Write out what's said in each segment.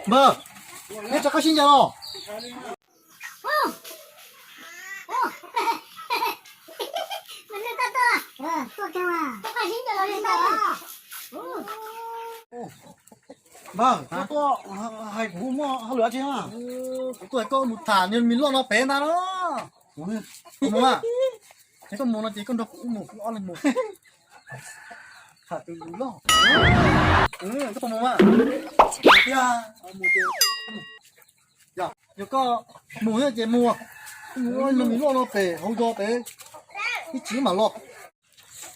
Npawg, neb rov qab sib ncaws los? Npawg, koj tuaj hais kuv muaj hauj lwm dab tsi mas? Kuv tuaj hais koj mus tham niag me loj no pem ntag no. Koj mus mas, es koj mus no ces koj nrog kuv wb mus, wb ob leeg mus. Tham tus loj. Koj mus mas. Tiag, mus ces, yog koj mus thiab ces mus. Wb mus ob leeg me loj no pem hauv zos pem, ib tsam mam los.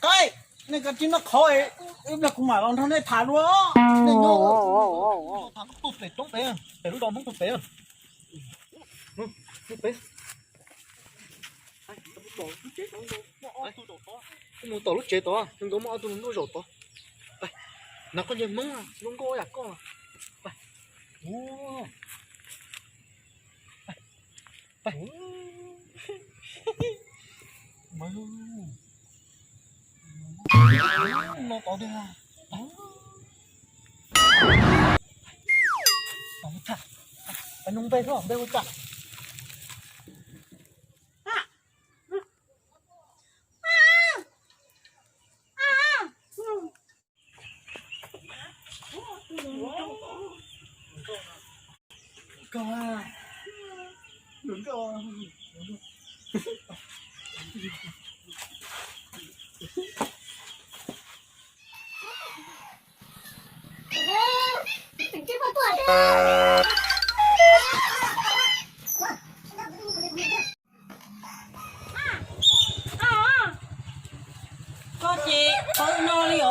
Qaib, nej kav tsij noj qhauv, ib pliag kuv mam los nrog nej tham dua. Nej nyob tham tuaj pem roob pem, pem lub zos Hmoob tuaj pem. Mus pem. Mus tom lub tsev tod, nkaus muaj ob tug ntuj zaum tod. Nag koj nce Hmoob zoo nkauj yam koj. No tod tiag. Npe hu cas? Koj ces qhov no li os.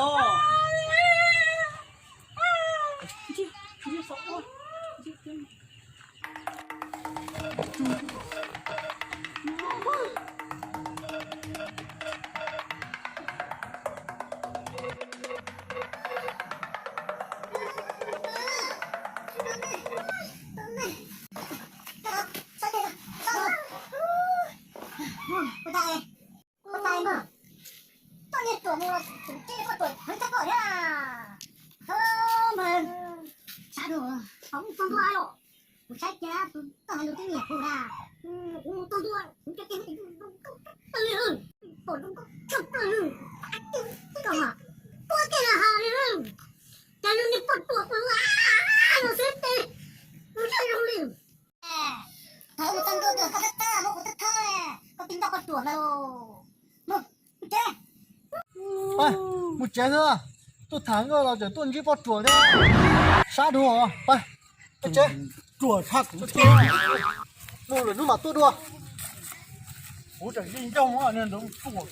Ua cas, ua cas mas tuaj niag ruam mus los tseem cia koj ruam heev tshaj koj thiab. Thov mas sab dua, qhov mus txog ntua los kuv saib kiag tus toj hais lus twb nyiam kuv na. Kuv mus txog ntua kuv cov tiag pom zoo nkauj tshaj plaws li, pom zoo nkauj tshaj plaws li, pom tiag los hais li, cas nws niag poj ruam no xwb ces kuv zaj zoo li. Thov mus txog ntua tus koj thawj thawj muab kuv thawj thawj, koj pib nrog poj ruam mas. Mus tsev, mus tsev xwb, tuaj tham nkauj los tseem tuaj ntsib poj ruam thiab, sab dua, pab tsev. Ruam tshaj kuv thiab, mus lwm hnub mam tuaj dua. Kuv tseem yeej ncauj niag ntawd mus tuaj.